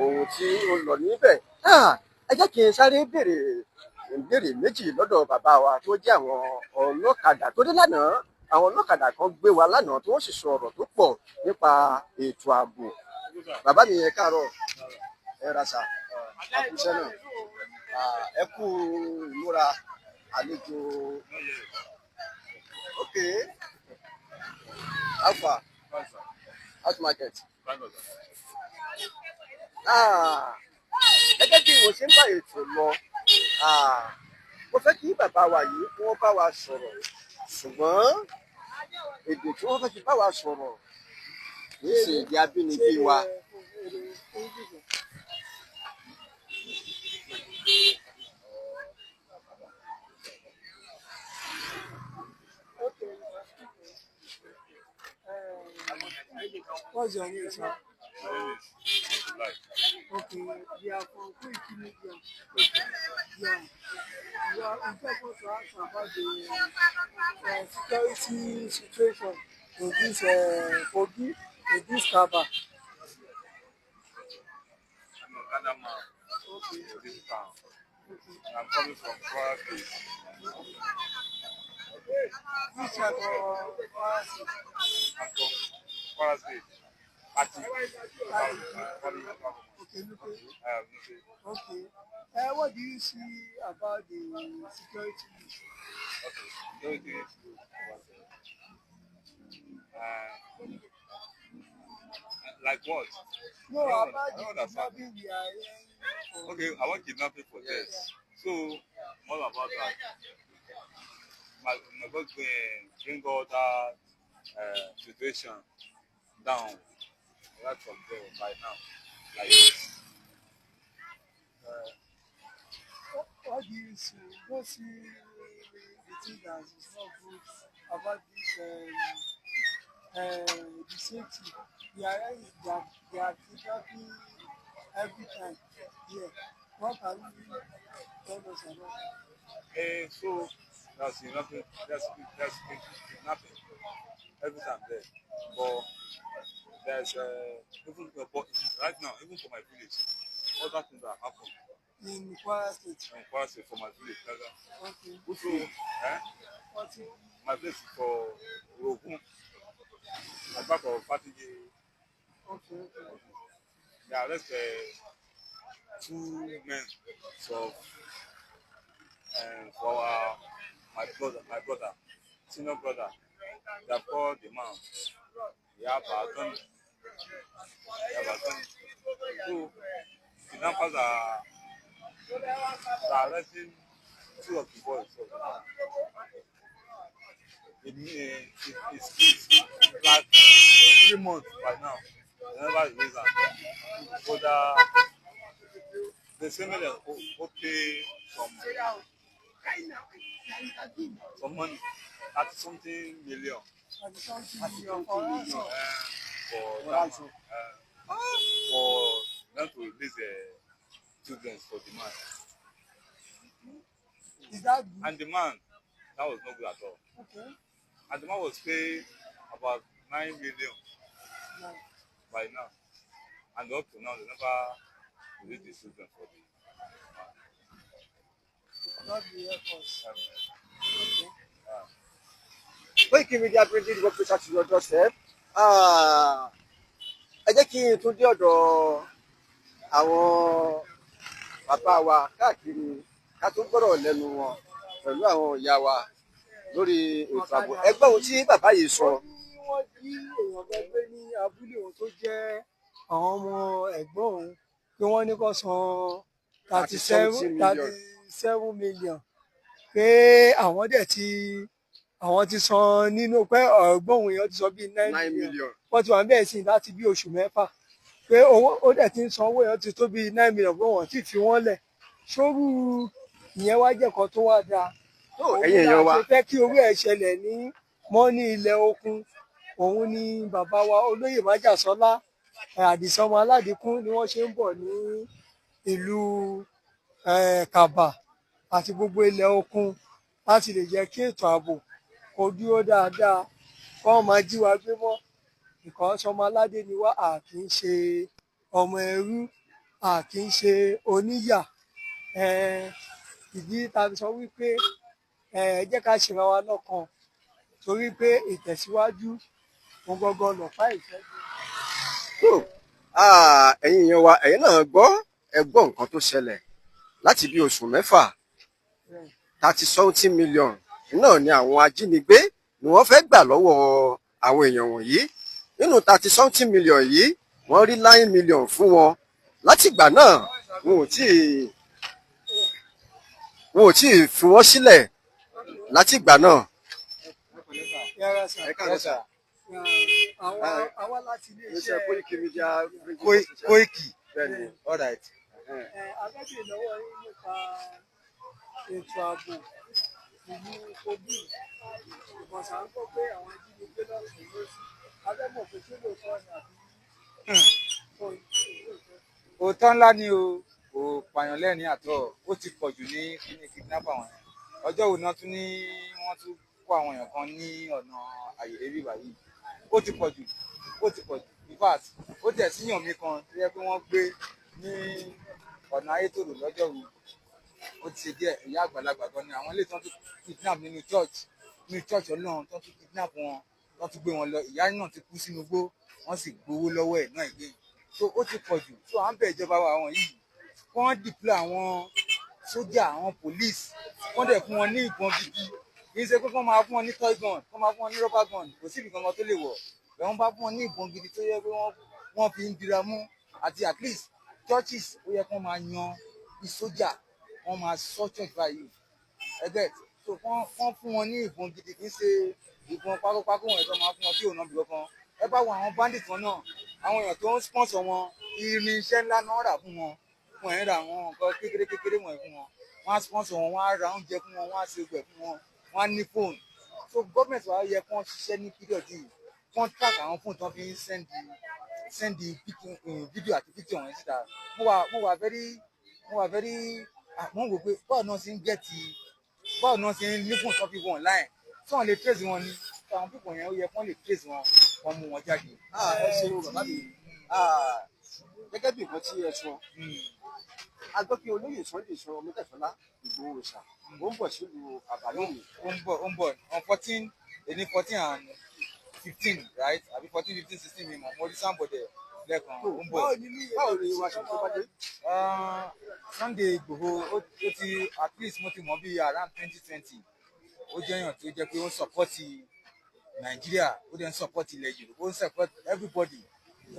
[SPEAKER 1] ohun tí ó ń lọ níbẹ̀. Ẹ jẹ́ kí n sáré béèrè ìbéèrè méjì lọ́dọ̀ bàbá wa tó jẹ́ àwọn ọlọ́kadà tó dé lánàá. Àwọn ọlọ́kadà kan gbé wa lánàá tí wọ́n sì sọ ọ̀rọ̀ tó pọ̀ nípa ètò ààbò. Bàbá mi, ẹ káàárọ̀, ẹ ra sà, àkúṣẹ́ náà. Ẹ kú ìmúra àlejò. Ok, alpha out market. Gẹ́gẹ́ bí mo ṣe ń bá ètò lọ, mo fẹ́ kí bàbá wa yìí kí wọ́n bá wa sọ̀rọ̀, ṣùgbọ́n èdè tí wọ́n fẹ́ fi bá wa sọ̀rọ̀ kì í ṣe èdè abínibí wa.
[SPEAKER 2] Okay. What's your name, sir?
[SPEAKER 5] My name is Lai.
[SPEAKER 2] Okay, we are from Koiki Media. Yeah. We just want to ask about the security situation in this Kogi, in this Kaba.
[SPEAKER 5] I'm an Okada man in this town. And I'm coming from Kwara State.
[SPEAKER 2] Which are Kwara State?
[SPEAKER 5] I'm from Kwara State. Party. Party.
[SPEAKER 2] Okay, okay.
[SPEAKER 5] I have nothing.
[SPEAKER 2] Okay. What do you see about the security issue?
[SPEAKER 5] Okay. Security issue. Like what?
[SPEAKER 2] No,
[SPEAKER 5] I don't
[SPEAKER 2] about
[SPEAKER 5] I
[SPEAKER 2] the
[SPEAKER 5] don't understand.
[SPEAKER 2] kidnapping we are hearing for.
[SPEAKER 5] Okay, I want kidnapping for death. So, all about that. My God bring all that situation down right from there by now. Like this.
[SPEAKER 2] What do you see? You don't see the thing that is not good about this the safety. They are kidnapping every time here. What can you tell us about it?
[SPEAKER 5] So that's kidnapping, that's kidnapping every time there. But there's even but right now, even for my village, other things that happen
[SPEAKER 2] In Kwara State.
[SPEAKER 5] In Kwara State for my village, Gaga.
[SPEAKER 2] Okay.
[SPEAKER 5] So, eh,
[SPEAKER 2] What is
[SPEAKER 5] my place is for Rogun, at back of Fatigi.
[SPEAKER 2] Okay.
[SPEAKER 5] They arrest two men of for our my brother, senior brother. They have called the man. Ìyá Àbàdàn, Ìyá Àbàdàn. So kidnappers are arresting two of the boys of the man. It's like 3 months by now. They never release am. But they say make dem go pay some money, 30 something million.
[SPEAKER 2] 30 something million for ransom.
[SPEAKER 5] For that man, for them to release the children for the man.
[SPEAKER 2] Is that good?
[SPEAKER 5] And the man, that was not good at all. And the man was paid about 9 million by now. And up to now, they never release the children for the man.
[SPEAKER 2] God will help us. Okay.
[SPEAKER 1] Koiki Media bringing work closer to your doorstep. Ah, ẹ jẹ́ kí n tún dé ọ̀dọ̀ àwọn bàbá wa káàkiri, ká tún gbọ́rọ̀ lẹ́nu wọn pẹ̀lú àwọn ìyá wa lórí ètò ààbò. Ẹgbẹ́ ohun tí bàbá yìí sọ.
[SPEAKER 2] Ó ní wọ́n jí èèyàn kan gbé ní abúlé òun tó jẹ́ àwọn ọmọ ẹ̀gbọ́n òun, pé wọ́n ní kó san 37
[SPEAKER 1] 30
[SPEAKER 2] 37 million, pé àwọn dẹ̀ ti àwọn ti san nínú pé ẹ̀gbọ́n òun yẹn ti san bíi nine
[SPEAKER 1] nine
[SPEAKER 2] million.
[SPEAKER 1] million.
[SPEAKER 2] Wọ́n ti wà ń bẹ̀rẹ̀ sí láti bí oṣù 6, pé owó ó dẹ̀ ti ń san owó yẹn ti tó bíi 9 million, pé wọ́n ti fi wọ́n lẹ̀ sórí. Ìyẹn wá jẹ́ kan tó wá dáa.
[SPEAKER 1] Tó ẹ̀yin èèyàn wa,
[SPEAKER 2] Òun la ṣe fẹ́ kí orí ẹ̀ ṣẹlẹ̀ ní mọ́ ní ilẹ̀ okun. Òun ni bàbá wa olóyè Májàsọ́lá, Àdìsá ọmọ Aládìkún ni wọ́n ṣe ń bọ̀ ní ìlú Kàbà àti gbogbo ilẹ̀ okun láti lè jẹ́ kí ètò ààbò kó dúró dáadáa, kó má máa jí wa gbé mọ́, because ọmọ aládé ni wá, a kì í ṣe ọmọ ẹrú, a kì í ṣe oníyà. Ìdí tá a fi sọ wípé ẹ jẹ́ ká ṣera wa lọ́kan, torí pé ìtẹ̀síwájú òun gangan lọ̀pá ìṣẹ́gun.
[SPEAKER 1] Tó ẹ̀yin èèyàn wa, ẹ̀yin náà gbọ́, ẹ gbọ́ nǹkan tó ṣẹlẹ̀ láti bí oṣù 6. 30 something million náà ni àwọn ajínigbé ni wọ́n fẹ́ gbà lọ́wọ́ àwọn èèyàn wọ̀nyí. Nínú 30 something million yìí, wọ́n rí 9 million fún wọn. Látìgbà náà, wọn ò tí ì fi wọ́n sílẹ̀ látìgbà náà.
[SPEAKER 2] Yàrá sà.
[SPEAKER 1] Ẹ káàárọ̀ sà.
[SPEAKER 2] Àwọn àwa láti ilé
[SPEAKER 1] Iléeṣẹ́
[SPEAKER 2] iṣẹ́
[SPEAKER 1] Koiki Media.
[SPEAKER 6] Koiki.
[SPEAKER 1] Bẹ́ẹ̀ni.
[SPEAKER 6] All right.
[SPEAKER 2] Abẹ́bẹ̀ lọ́wọ́ yín nípa ètò ààbò ìlú Kogi. Ìbọ̀sà ń gbọ́ pé àwọn ajínigbé lọ́sùn lósì. Abẹ́mọ̀ pé ṣé lóòótọ́ ni àbí kò lóòótọ́?
[SPEAKER 6] Òótọ́ ńlá ni o, kò pààyàn lẹ́rìn àtọ̀. Ó ti pọ̀ jù ní kíní kidnapper wọn yẹn. Ọjọ́ wo náà tún ní wọ́n tún kó àwọn èèyàn kan ní ọ̀nà àyèrè bíbá yìí. Ó ti pọ̀ jù, ó ti pọ̀ jù. In fact, ó tẹ̀ síyàn mi kan tó yẹ pé wọ́n gbé ní ọ̀nà Ayétòrò lọ́jọ́ wo, ó ti ṣe díẹ̀. Ìyá àgbàlagbà gan ni àwọn ilé tí wọ́n tún kidnap nínú church, nínú church Ọlọ́run tó tún kidnap wọn, tó tún gbé wọn lọ. Ìyá náà ti kú sínú igbó, wọ́n sì gbowó lọ́wọ́ ẹ̀ náà again. So ó ti pọ̀ jù. So à ń bẹ̀ ìjọba wa, àwọn yìí, kí wọ́n deploy àwọn sójà, àwọn police, wọ́n dẹ̀ fún wọn ní ìbọn gidi. Kì í ṣe pé kí wọ́n máa fún wọn ní toy gun, kí wọ́n máa fún wọn ní rubber gun, kò sí ibì kankan tó lè wọ̀ bẹ́ẹ̀. Wọ́n bá fún wọn ní ìbọn gidi tó yẹ pé wọ́n fi ń dira mú, àti at least churches, ó yẹ kí wọ́n máa yan bí sójà, wọ́n máa sọ church báyìí ẹgbẹ́. So wọ́n fún wọn ní ìbọn gidi, kì í ṣe ìbọn pákópákó wọn ẹ̀tọ́ máa fún wọn tí ò ná bí kankan. Ẹ bá wo àwọn bandit wọn náà, àwọn èèyàn tó ń sponsor wọn, irinṣẹ́ ńlá náà rà fún wọn. Wọn ẹ̀ ń ra àwọn nǹkan kékeré kékeré wọ̀nyí fún wọn. Wọ́n á sponsor wọn, wọ́n á ra oúnjẹ fún wọn, wọ́n á ṣe gbẹ̀ fún wọn, wọ́n á ní fóònù. So gọ́ọ̀mẹ̀ntì wa yẹ kí wọ́n ṣiṣẹ́ ní period yìí, kí wọ́n track àwọn fóònù tó fi ń send fídíò àti picture wọn síta. Mo wà very mo ń wò pé báwo náà ṣe ń get, báwo náà ṣe ń ní fóònù tó fi wọ online tí wọ́n lè trace wọn ní. Àwọn pípọ̀ yẹn, ó yẹ kí wọ́n lè trace wọn, wọ́n mú wọn jáde.
[SPEAKER 1] Ẹ ṣeun bàbá mi. Gẹ́gẹ́ bí nǹkan tí ẹ sọ, a gbọ́ pé olóyè Sunday sọ Mẹ́tẹ̀fọ́lá Ìgbòho Òòṣà ó ń bọ̀ sílùú àbálòmí.
[SPEAKER 6] Ó ń bọ̀, ó ń bọ̀ on 14, èní 14 and 15, right? Àbí 14, 15, 16, mi mọ̀. Mo rí sáǹbọ̀dẹ̀. Lẹ́ẹ̀kan ó ń bọ̀.
[SPEAKER 2] Báwo ni ní
[SPEAKER 1] Báwo ni wàá ṣe tó bá dé?
[SPEAKER 6] Ah, Sunday Igboho, ó ti, at least mo ti mọ̀ bí around 2020. Ó jẹ́ èèyàn tó jẹ́ pé ó ń support Nàìjíríà, ó dẹ̀ ń support ilẹ̀ Yorùbá, ó ń support everybody.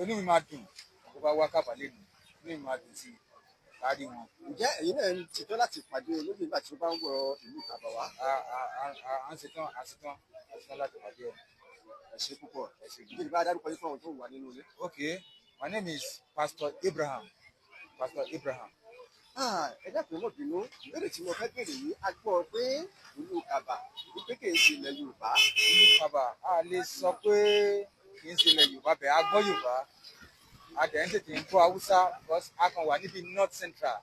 [SPEAKER 6] Inú mi máa dùn tó bá wá Kàbà lẹ́nu, inú mi máa dùn sí i kárí wọn.
[SPEAKER 1] Ǹjẹ́ ẹ̀yin náà ń ṣetán láti pàdé olóyè nígbà tí ó bá ń wọ ìlú Kàbà wá?
[SPEAKER 6] À ń ṣetán, à ń ṣetán, à ń ṣetán láti pàdé ẹ̀.
[SPEAKER 1] Ẹ ṣé púpọ̀.
[SPEAKER 6] Ẹ ṣé.
[SPEAKER 1] Ìbéèrè bá dárúkọ yín fún àwọn tó wà nínú ilé.
[SPEAKER 6] Okay, my name is Pastor Abraham, Pastor Abraham.
[SPEAKER 1] Ah, ẹ dákun, ẹ má bínú, ìbéèrè tí mo fẹ́ béèrè yìí, a gbọ́ pé ìlú Kàbà wípé kì í ṣe ilẹ̀ Yorùbá.
[SPEAKER 6] Ìlú Kàbà, a lè sọ pé kì í ṣe ilẹ̀ Yorùbá bẹ́ẹ̀. A gbọ́ Yorùbá, a dẹ̀ ń tètè ń gbọ́ Haúsá because a kàn wà níbi North Central.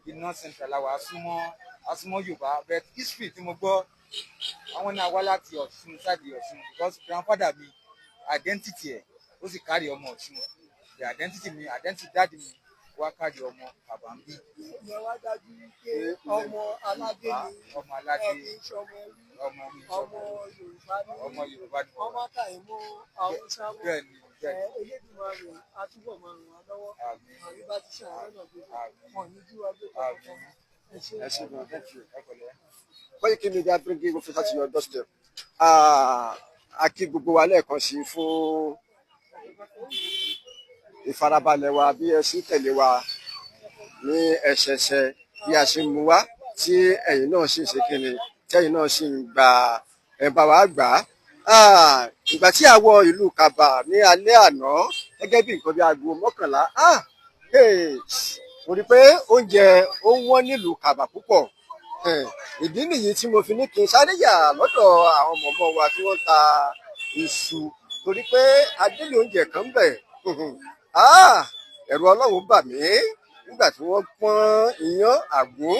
[SPEAKER 6] Bí North Central la wà, a súnmọ́ Yorùbá, but history tí mo gbọ́, àwọn náà wá láti Ọ̀ṣun, side Ọ̀ṣun, because grandfather mi, identity ẹ̀ ó sì kárí ọmọ Ọ̀ṣun. The identity mi, identity daddy mi wá kárí ọmọ Kàbà ń bí.
[SPEAKER 2] Ìyẹn wá dájú wípé ọmọ aládé ni.
[SPEAKER 6] Ọmọ aládé.
[SPEAKER 2] Ẹ kì í ṣọmọ ẹrú.
[SPEAKER 6] Ọmọ mi.
[SPEAKER 2] Ọmọ Yorùbá ni.
[SPEAKER 6] Ọmọ Yorùbá ni.
[SPEAKER 2] Wọ́n má kà í mọ́ Haúsá mọ́.
[SPEAKER 6] Bẹ́ẹ̀ ni, bẹ́ẹ̀
[SPEAKER 2] Ẹ
[SPEAKER 6] ni.
[SPEAKER 2] Elédùmarè á túbọ̀ máa ràn wá lọ́wọ́.
[SPEAKER 6] Àmín.
[SPEAKER 2] Àrí bá ti ṣe àwọn ọ̀nà gbogbo.
[SPEAKER 6] Àmín.
[SPEAKER 2] Wọn ò ní jí wa gbé tọmọtọmọ. Ẹ ṣé.
[SPEAKER 1] Ẹ ṣé gan, thank you.
[SPEAKER 6] Ẹ pẹ̀lẹ́.
[SPEAKER 1] Koiki Media bringing you closer to your doorstep. Ah, a kí gbogbo wa lẹ́ẹ̀kan sí fún ìfarabalẹ̀ wa bí ẹ ṣe ń tẹ̀lé wa ní ẹsẹsẹ bí a ṣe ń mú wá, tí ẹ̀yin náà sì ń ṣe kíni, tẹ́yin náà sì ń gbà ẹ̀ bá wa gbà á. Ah, ìgbà tí a wọ ìlú Kàbà ní alẹ́ àná gẹ́gẹ́ bí nǹkan bí aago 11, ah, hey, mo rí i pé oúnjẹ ó wọ́n nílùú Kàbà púpọ̀. Ìdí nìyí tí mo fi ní kí n sáré yà lọ́dọ̀ àwọn mọ̀mọ́ wa tí wọ́n ta iṣu, torí pé adélé oúnjẹ kan ń bẹ̀. Ah, ẹ̀rù Ọlọ́run bà mí nígbà tí wọ́n pọ́n iyán àgún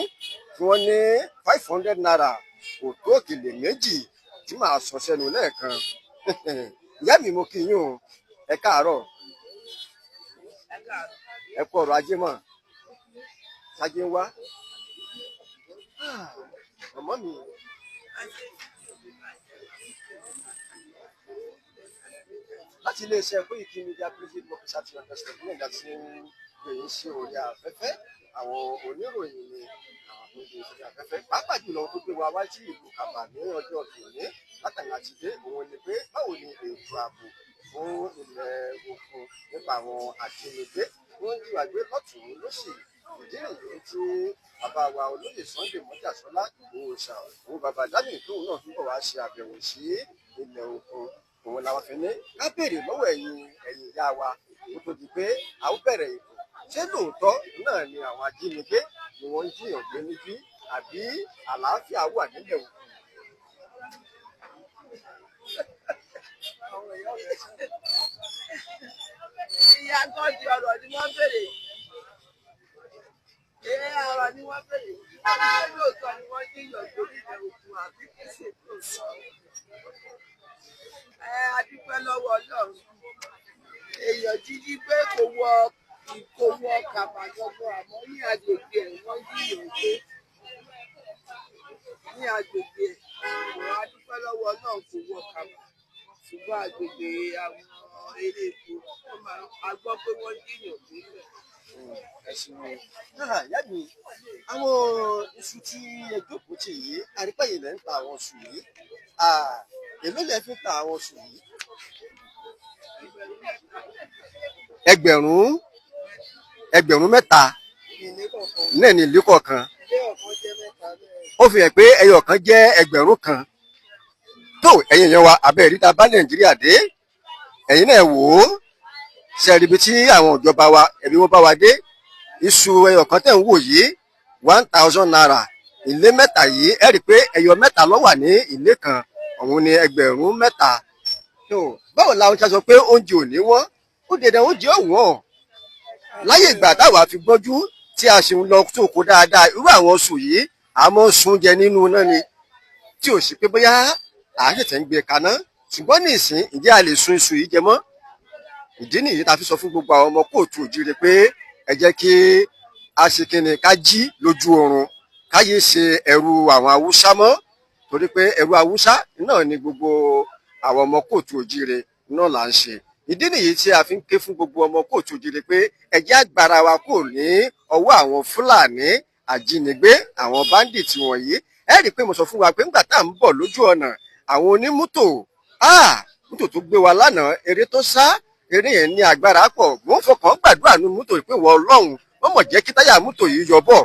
[SPEAKER 1] tí wọ́n ní ₦500 kò tó òkèlè méjì tí màá sọ sẹ́nu lẹ́ẹ̀kan. Ìyá mi, mo kí yín o, ẹ káàárọ̀, ẹ kú ọrọ̀ ajé mọ̀ ṣáájú ń wá. Ah, màmá mi, láti iléeṣẹ́ Koiki Media Private Officer ti understand ní ìgbà tí ń gbé yín sí orí afẹ́fẹ́, àwọn oníròyìn ni àwọn tó ń gbé sórí afẹ́fẹ́, pàápàá jùlọ tó gbé wa wá sí ìlú Kàbà ní ọjọ́ tòní látàrí àti dé òun ni pé báwo ni ètò ààbò fún ilẹ̀ òkun nípa àwọn ajínigbé wọ́n ń jí wa gbé lọ́tùn lósì. Ìdí nìyí tí bàbá wa olóyè Sunday Mọ́jàsọ́lá Ìgbòho, òun bàbá dání tóun náà túbọ̀ wá ṣe àbẹ̀wò sí ilẹ̀ òkun, òun làwọn fi ní ká béèrè lọ́wọ́ ẹ̀yin ìyá wa kó tó di pé a ó bẹ̀rẹ̀ ètò. Ṣé lóòótọ́ náà ni àwọn ajínigbé ni wọ́n ń jiyàn gbé níbí, àbí àlàáfíà wà nílẹ̀ òkun?
[SPEAKER 2] Àwọn ìyá ọ̀rẹ́ sọ̀rọ̀.
[SPEAKER 4] Ìyá gọ́ọ̀dì, ọ̀rọ̀ ni wọ́n béèrè. Ee, ọ̀rọ̀ ni wọ́n béèrè. Wọ́n ní ṣé lóòótọ́ ni wọ́n jíyàn lórí ilẹ̀ òkun àbí kì í ṣe lóòótọ́? Ẹ a dúpẹ́ lọ́wọ́ Ọlọ́run. Èèyàn jíjí gbé kò wọ Kàbà gangan, àmọ́ ní agbègbè ẹ̀ wọ́n jíyàn gbé. Ní agbègbè ẹ̀ kò, a dúpẹ́ lọ́wọ́ Ọlọ́run, kò wọ Kàbà. Ṣùgbọ́n agbègbè àwọn eré epo, a gbọ́ pé wọ́n jíyàn gbé bẹ̀.
[SPEAKER 1] Ẹ ṣeun. Ah, ìyá mi, àwọn iṣu tí ẹ jókòó tì yìí, àrípẹ̀yìn lẹ́ ń ta àwọn iṣu yìí. Ah, èló lẹ fi ń ta àwọn iṣu yìí? Ẹgbẹ̀rún 3
[SPEAKER 2] Ìní kọ̀ọ̀kan.
[SPEAKER 1] Náà ní ìlú kọ̀ọ̀kan.
[SPEAKER 2] Ilé ọ̀kan jẹ́ mẹ́ta bẹ́ẹ̀.
[SPEAKER 1] Ó fi hàn pé ẹyọ kan jẹ́ 1,000. Tó ẹ̀yin èèyàn wa, abẹ́ ìríta bá Nàìjíríà dé, ẹ̀yin náà wò ó, ṣe rí ibi tí àwọn ìjọba wa ẹ̀bí wọn bá wa dé. Iṣu ẹyọ kan tẹ̀ ń wò yìí, ₦1,000. Ilé mẹ́ta yìí, ẹ rí i pé ẹyọ mẹ́ta ló wà ní ilé kan, òun ni 3,000. Tó báwo làwọn ṣe sọ pé oúnjẹ ò ní wọ́n? Ó dandan, oúnjẹ ò wọ́n. Láyé ìgbà táwa fi gbọ́njú tí a sì ń lọ sóko dáadáa, irú àwọn oṣù yìí a mọ́ sun jẹ nínú náà ni, tí ò sí pé bóyá à ń ṣẹ̀ṣẹ̀ ń gbé kaná. Ṣùgbọ́n ní ìsín, ǹjẹ́ a lè sun iṣu yìí jẹ mọ́? Ìdí nìyí tá a fi sọ fún gbogbo àwọn ọmọ káàárọ̀ oòjíire pé ẹ jẹ́ kí a ṣe kíni, ká jí lójú oorun, ká yé ṣe ẹrú àwọn Haúsá mọ́, torí pé ẹrú Haúsá náà ni gbogbo àwọn ọmọ káàárọ̀ oòjíire náà là ń ṣe. Ìdí nìyí tí a fi ń ké fún gbogbo ọmọ kóòtù òjìrè pé ẹ jẹ́ agbára wa kò ní ọwọ́ àwọn Fúlàní ajínigbé, àwọn bandits wọ̀nyí. Ẹ rí i pé mo sọ fún wa pé ńgbà tá à ń bọ̀ lójú ọ̀nà, àwọn onímọ́tò, mọ́tò tó gbé wa lánàá, eré tó sá, eré yẹn ní agbára pọ̀. Mò ń fọkàn gbàdúrà nu mọ́tò pé wọ́n Ọlọ́run, wọ́n mọ̀ jẹ́ kí táyà mọ́tò yìí yọ bọ̀,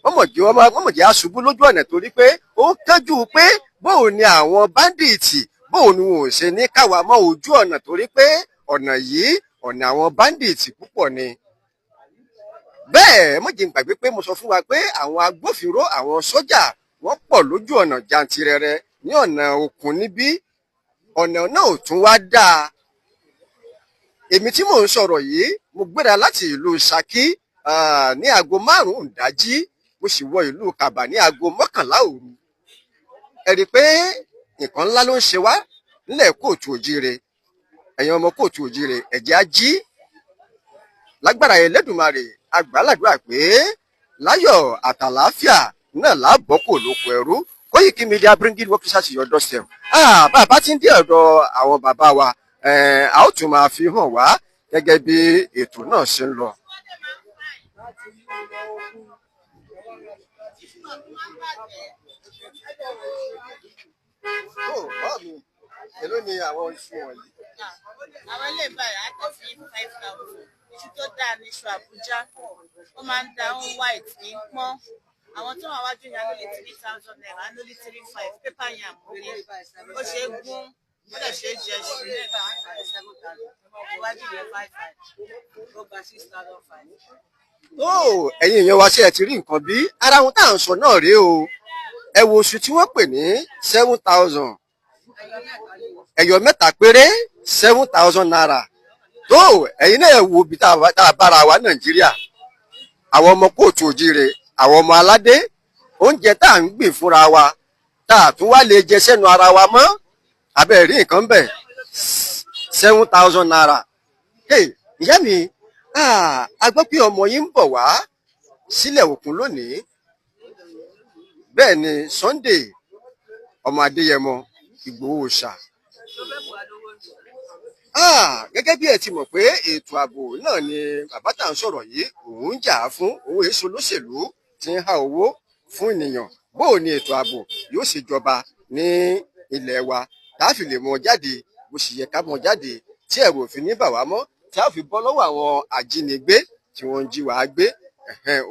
[SPEAKER 1] wọ́n mọ̀ jẹ́ aṣubú lójú ọ̀nà, torí pé ó ń kánjú pé bóun ni àwọn bandits, bóun ni wọn ò ṣe ní káwa mọ́ ojú ọ̀nà, torí pé ọ̀nà yìí, ọ̀nà àwọn bandits púpọ̀ ni. Bẹ́ẹ̀ mọ̀jẹ̀ ń gbàgbé pé mo sọ fún wa pé àwọn agbófinró, àwọn sójà, wọ́n pọ̀ lójú ọ̀nà jantirẹrẹ ní ọ̀nà òkun níbí. Ọ̀nà náà ò tún wá dáa. Èmi tí mò ń sọ̀rọ̀ yìí, mo gbéra láti ìlú Ṣakí ní aago 5 ìdájí, mo sì wọ ìlú Kàbà ní aago 11 òru. Ẹ rí i pé nǹkan ńlá ló ń ṣe wá nílẹ̀ kóòtù òjíire. Ẹ̀yin ọmọ kóòtù òjíire, ẹ̀jẹ̀ á jí lágbára Ẹlẹ́dùmarè. Àgbàládùá pé láyọ̀ àtàlàáfíà náà láàbọ̀ kò lóko ẹrú. Koiki Media, bringing work to your doorstep. Bàbá tí ń dé ọ̀dọ̀ àwọn bàbá wa, a ó tún máa fi hàn wá gẹ́gẹ́ bí ètò náà ṣe ń lọ.
[SPEAKER 2] Láti ilẹ̀ òkun.
[SPEAKER 1] Tó bá mi, èló ni àwọn iṣu wọ̀nyí?
[SPEAKER 7] Àwọn ilé ìbáyà á tẹ̀ sí 5,000. Iṣu tó dáa ní iṣu Àbújá, ó máa ń da, ó ń white, kì í pọ́n. Àwọn tó wà wájú yẹn á ló lè ₦3,000, á ló lè 3,500. Paper yam ní, ó ṣe é gún, ó dẹ̀ ṣe é jẹ ṣu. Iwájú yẹn 5,500, ó gba 6,500.
[SPEAKER 1] Tó ẹ̀yin èèyàn wa, ṣe ẹ ti rí nǹkan bí ara ohun tá à ń sọ náà rèé o? Ẹ wo oṣù tí wọ́n pè ní 7,000, ẹyọ mẹ́ta péré, ₦7,000. Tó ẹ̀yin náà wo ibi tá a bára wa Nàìjíríà. Àwọn ọmọ kóòtù òjíire, àwọn ọmọ aládé, oúnjẹ tá à ń gbìn fúnra wa, tá a tún wá lè jẹ sẹ́nu ara wa mọ́. Abẹ́ rí nǹkan bẹ̀, ₦7,000. Ìyá mi, a gbọ́ pé ọmọ yín ń bọ̀ wá sílẹ̀ òkun lónìí. Bẹ́ẹ̀ ni, Sunday ọmọ Adéyẹmọ Ìgbòho Òòṣà. Gẹ́gẹ́ bí ẹ ti mọ̀ pé ètò ààbò náà ni bàbá tá à ń sọ̀rọ̀ yìí òun ń jà á fún. Òun èso lóṣèlú tí ń há owó fún ènìyàn. Bóò ni ètò ààbò yóò ṣe jọba ní ilẹ̀ wa, tá a fi lè mọ jáde bó ṣe yẹ ká mọ jáde, tí ẹ̀rù òfin ní bà wá mọ́, tí a fi bọ́ lọ́wọ́ àwọn ajínigbé tí wọ́n ń jí wa gbé.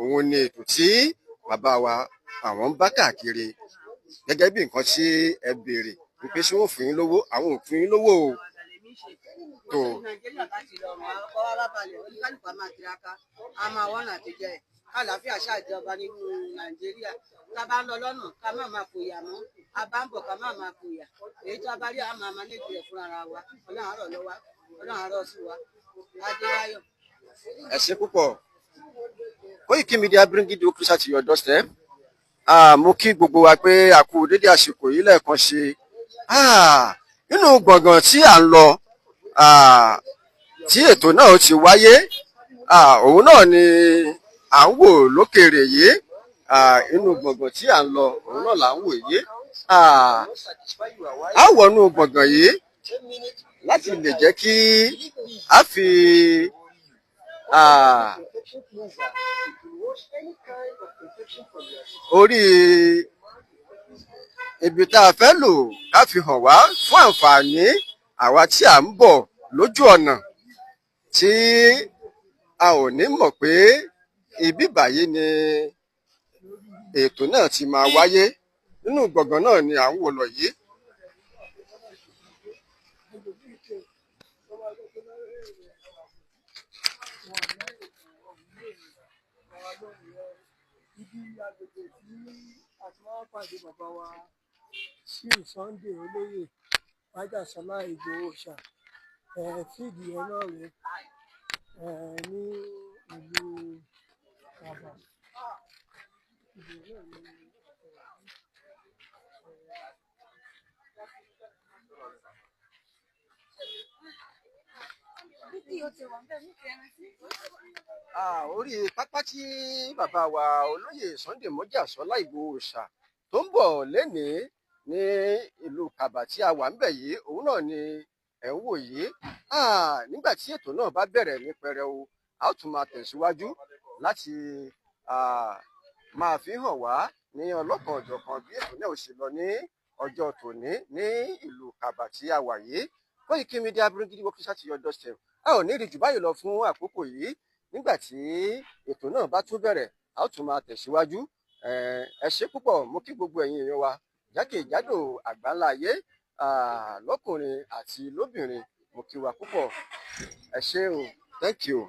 [SPEAKER 1] Òun ni ètò tí bàbá wa àwọn ń bá káàkiri. Gẹ́gẹ́ bí nǹkan tí ẹ béèrè wípé ṣé wọ́n fún yín lówó, àwọn ò fún yín lówó o. Tó
[SPEAKER 8] Nàìjíríà bá ti rọrùn, ọkọ wa bá balẹ̀, oníkálùkù á máa tiraka, a máa wọ́nà àtijọ́ ẹ̀, kàlàáfíà ṣàjọba nínú Nàìjíríà. Tá a bá ń lọ lọ́nà, ká má máa fòyà mọ́, a bá ń bọ̀, ká má máa fòyà. Èyí tó a bá rí, a máa máa nídìí ẹ̀ fúnra wa. Ọlọ́run á rọ̀ lọ́wọ́, Ọlọ́run á rọ̀ sí wa, Adéwáyọ̀.
[SPEAKER 1] Ẹ ṣé púpọ̀. Koiki Media, bringing the closer to your doorstep. Mo kí gbogbo wa pé a kú dédé àsìkò yìí lẹ́ẹ̀kan ṣe. Nínú gbọ̀ngàn tí à ń lọ, tí ètò náà ti wáyé, òun náà ni à ń wò lókèrè yìí. Inú gbọ̀ngàn tí à ń lọ, òun náà là ń wò yìí. A wọnú gbọ̀ngàn yìí láti lè jẹ́ kí a fi orí ibi tá a fẹ́ lò ká fi hàn wá fún àǹfààní àwa tí à ń bọ̀ lójú ọ̀nà, tí a ò ní mọ̀ pé ibi báyìí ni ètò náà ti máa wáyé. Nínú gbọ̀ngàn náà ni à ń wò lọ yìí.
[SPEAKER 2] Ibi agbègbè tí a ti máa ń pàdé bàbá wa Chief Sunday Olóyè Májàsọ́lá Ìgbòho Òòṣà, field yẹn náà rèé ní ìlú Kàbà. Ibẹ̀ náà ni.
[SPEAKER 1] Orí pápá tí bàbá wa olóyè Sunday Májàsọ́lá Ìgbòho Òòṣà tó ń bọ̀ lénìí ní ìlú Kàbà tí a wà ńbẹ̀ yìí, òun náà ni ẹ̀ ń wò yìí. Nígbà tí ètò náà bá bẹ̀rẹ̀ ní pẹrẹu, a ó tún máa tẹ̀síwájú láti máa fi hàn wá ní ọlọ́kan ọ̀jọ̀kan bí ètò náà ó ṣe lọ ní ọjọ́ tòní ní ìlú Kàbà tí a wà yìí. Koiki Media, bringing work closer to your doorstep. A ò ní rí jù báyìí lọ fún àkókò yìí. Nígbà tí ètò náà bá tún bẹ̀rẹ̀, a ó tún máa tẹ̀síwájú. Ẹ ṣé púpọ̀. Mo kí gbogbo ẹ̀yin èèyàn wa jákèjádò àgbáńlá ayé, lọ́kùnrin àti lóbìnrin. Mo kí wa púpọ̀. Ẹ ṣé o. Thank you.